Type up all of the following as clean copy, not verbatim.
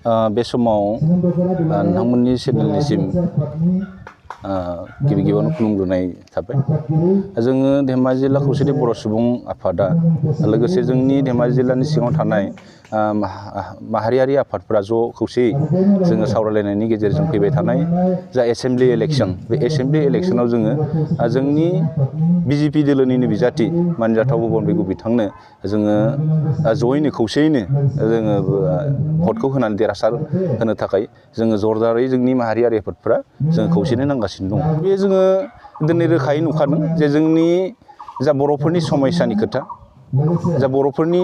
बे समाव नोंथांमोननि चेनेलनिसिम गिबि गिबियावनो खुलुमग्रोनाय थाबाय। जोङो धेमाजि जिल्ला खौसेथि बर' सुबुं आफादा लोगोसे जोंनि धेमाजि जिल्लानि सिङाव थानाय माहारियारि आफादफोरा ज' खौसेयै जोङो सावरायलायनायनि गेजेरजों फैबाय थानाय जा एसेम्बलि इलेक्सन, बे एसेम्बलि इलेक्सनाव जोङो जोंनि बिजेपि दोलोनिनो बिजाथि मानजाथाव बबन बेगु बिथांनो जोङो जयैनो खौसेयैनो जोङो भटखौ होनानै देरहासार होनो थाखाय जोङो जरदारै जोंनि माहारियारि आफादफोरा जोङो खौसेनो नांगासिनो दं। बे जोङो दिनै रोखायै नुखादों जे जोंनि जा बर'फोरनि समयसानि खोथा, जा बर'फोरनि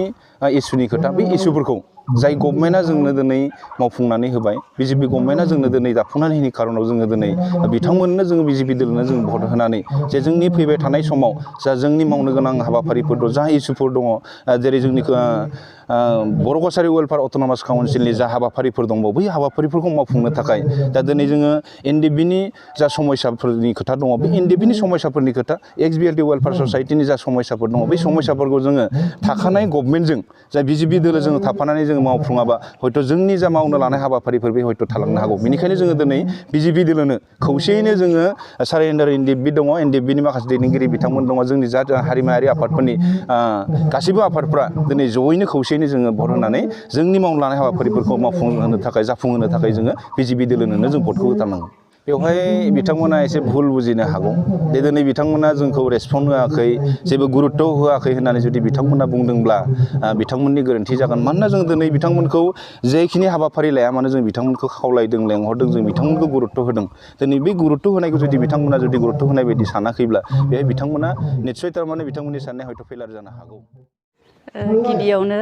इसुनि खोथा, बे इसुफोरखौ जाय गभर्नमेन्टआ जोंनो दिनै मावफुंनानै होबाय, बिजेपि गभर्नमेन्टआ जोंनो दिनै दाफुंनानै होनायनि खारनाव जोङो दिनै बिथांमोननो जोङो बिजेपि दोलोनो जों भट होनानै जे जोंनि फैबाय थानाय समाव जा जोंनि मावनो गोनां हाबाफारिफोर दं, जा इसुफोर दङ, जेरै जोंनि बर' कसारि वेलफेयार अट'नमास काउन्सिलनि जा हाबाफारिफोर दंबावो, बै हाबाफारिफोरखौ मावफुंनो थाखाय दा दिनै जोङो एनडिएफबिनि जा समयसाफोरनि खोथा दङ, बे एनडिएफबिनि समयसाफोरनि खोथा, एक्स-बिएलटि वेलफेयार ससाइटिनि जा समयसाफोर दङ, बै समयसाफोरखौ जोङो थाखानाय गभर्नमेन्टजों जा बिजेपि दोलो जोङो थाफानानै जोङो मावफुङाबा हयथ' जोंनि जा मावनो लानाय हाबाफारिफोर बे हयथ' थालांनो हागौ। बेनिखायनो जोङो दिनै बिजेपि दोलोनो खौसेयैनो जोङो सारेन्डार एनडिएफबि दङ, एनडिएफबिनि माखासे दैदेनगिरि बिथांमोन दङ, जोंनि जा हारिमायारि आफादफोरनि गासैबो आफादफ्रा दिनै जयैनो खौसेयैनो जोङो भट होनानै जोंनि मावनो लानाय हाबाफारिफोरखौ मावफुंहोनो थाखाय, जाफुंहोनो थाखाय जोङो बिजेपि दोलोनोनो जों भटखौ होथारनांगौ। बेवहाय बिथांमोना एसे भुल बुजिनो हागौ। दिनै बिथांमोना जोंखौ रेसपन्ड होआखै, जेबो गुरुत्त' होआखै होननानै जुदि बिथांमोना बुंदोंब्ला बिथांमोननि गोरोन्थि जागोन। मानोना जों दिनै बिथांमोनखौ जेखिनि हाबाफारि लाया मानो जों बिथांमोनखौ खावलायदों, लेंहरदों, जों बिथांमोनखौ गुरुत्त' होदों। दिनै बे गुरुत्त' होनायखौ जुदि बिथांमोना गुरुत्त' होनाय बायदि सानाखैब्ला बेहाय बिथांमोना निस्सय थारमाने बिथांमोननि साननाया हयथ' फेलार जानो हागौ। गिबियावनो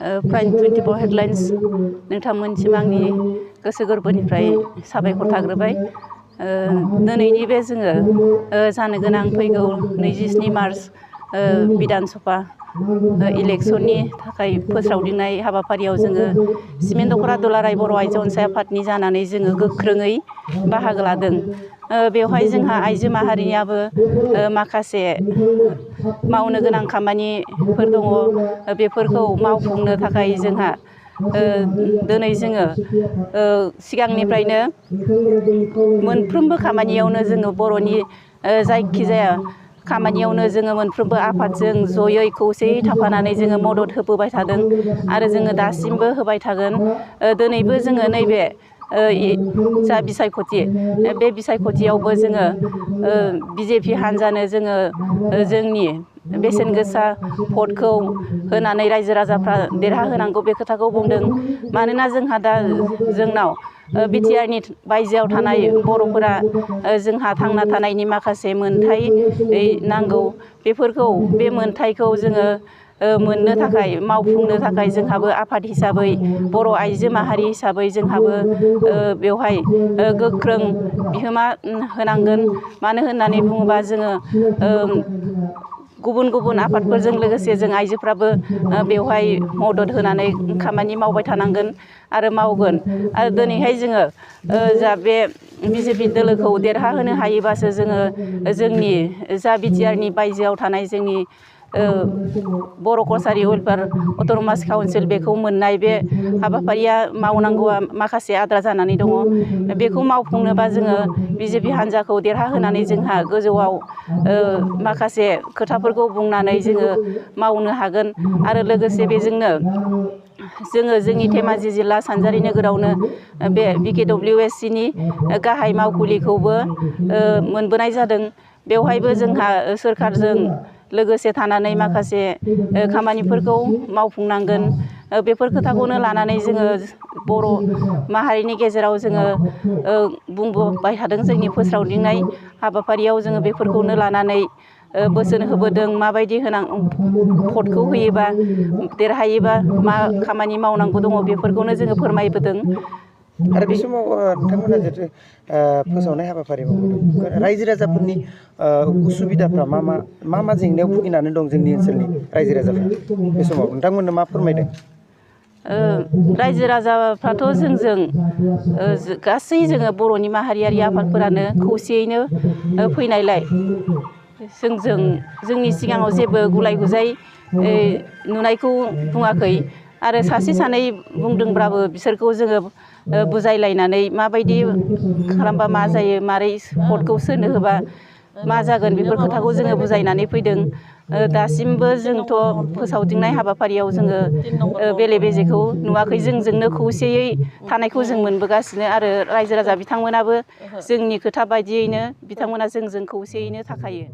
प्राइम 24 हेडलाइन्स नोंथांमोनसिम आंनि गोसो गोरबोनिफ्राय साबायखर थाग्रोबाय। दिनैनि बे जोङो जानो गोनां फैगौ 27 मार्च बिधान सभा इलेक्सननि थाखाय फोसावदिंनाय हाबाफारियाव जोङो सिमेन्ट दख'रा दुलाराय बर' आइजो अनसाय आफादनि जानानै जोङो गोख्रोङै बाहागो लादों। बेवहाय जोंहा आइजो माहारियाबो माखासे मावनो गोनां खामानिफोर दङ, बेफोरखौ मावफुंनो थाखाय जोंहा दिनै जोङो सिगांनिफ्रायनो मोनफ्रोमबो खामानियावनो जोङो बर'नि जायखिजाया खामानियावनो जोङो मोनफ्रोमबो आफादजों जयै खौसेयै थाफानानै जोङो मदद होबोबाय थादों आरो जोङो दासिमबो होबाय थागोन। दिनैबो जोङो नैबे जा बिसायख'थि, बे बिसायख'थियावबो जोङो बिजेपि हान्जानो जोङो जोंनि बेसेन गोसा भटखौ होनानै रायजो राजाफ्रा देरहाहोनांगौ बे खोथाखौ बुंदों। मानोना जोंहा दा जोंनाव बिटिआरनि बायजोआव थानाय बर'फोरा जोंहा थांना थानायनि माखासे मोनथाय नांगौ, बेफोरखौ बे मोनथायखौ जोङो मोननो थाखाय, मावफुंनो थाखाय जोंहाबो आफाद हिसाबै, बर' आइजो माहारि हिसाबै जोंहाबो बेवहाय गोख्रों बिहोमा होनांगोन। मानो होननानै बुङोबा जोङो गुबुन गुबुन आफादफोरजों लोगोसे जों आइजोफ्राबो बेवहाय मदद होनानै खामानि मावबाय थानांगोन आरो मावगोन। आरो दिनैहाय जोङो जा बे बिजेपि दोलोखौ देरहाहोनो हायोबासो जोङो जोंनि जा बिटिआरनि बायजोआव थानाय जोंनि बर' कसारि वेलफेयार अट'नमास काउन्सिल बेखौ मोननाय बे हाबाफारिया मावनांगौआ माखासे आद्रा जानानै दङ। बेखौ मावफुंनोबा जोङो बिजेपि हान्जाखौ देरहाहोनानै जोंहा गोजौआव माखासे खोथाफोरखौ बुंनानै जोङो मावनो हागोन। आरो लोगोसे बेजोंनो जोङो जोंनि धेमाजि जिल्ला सानजारि नोगोरावनो बे BKWSCनि गाहाय मावखुलिखौबो मोनबोनाय जादों। बेवहायबो जोंहा सोरखारजों लोगोसे थानानै माखासे खामानिफोरखौ मावफुंनांगोन। बेफोर खोथाखौनो लानानै जोङो बर' माहारिनि गेजेराव जोङो बुंबोबाय थादों। जोंनि फोस्रावदिंनाय हाबाफारियाव जोङो बेफोरखौनो लानानै बोसोन होबोदों। माबायदि भटखौ होयोबा देरहायोबा मा खामानि मावनांगौ दङ बेफोरखौनो जोङो फोरमायबोदों। आरो बे समाव नोंथांमोना जिहेथु फोसावनाय हाबाफारि मावबोदों, रायजो राजाफोरनि उसुबिदाफ्रा मा मा जेंनायाव भुगिनानै दं जोंनि ओनसोलनि रायजो राजाफ्रा बे समाव नोंथांमोननो मा फोरमायदों? रायजो राजाफ्राथ' जोंजों गासै जोङो बर'नि माहारियारि आफादफोरानो खौसेयैनो फैनायलाय जोंनि सिगाङाव जेबो गुलाय गुजाय नुनायखौ बुङाखै। आरो सासे सानै बुंदोंब्लाबो बिसोरखौ जोङो बुजायलायनानै माबायदि खालामबा मा जायो, मारै भटखौ सोनो होबा मा जागोन, बेफोर खोथाखौ जोङो बुजायनानै फैदों। दासिमबो जोंथ' फोसावदिंनाय हाबाफारियाव जोङो बेले बेजेखौ नुवाखै, जोंजोंनो खौसेयै थानायखौ जों मोनबोगासिनो आरो रायजो राजा बिथांमोनाबो जोंनि खोथा बायदियैनो बिथांमोना जोंजों खौसेयैनो थाखायो।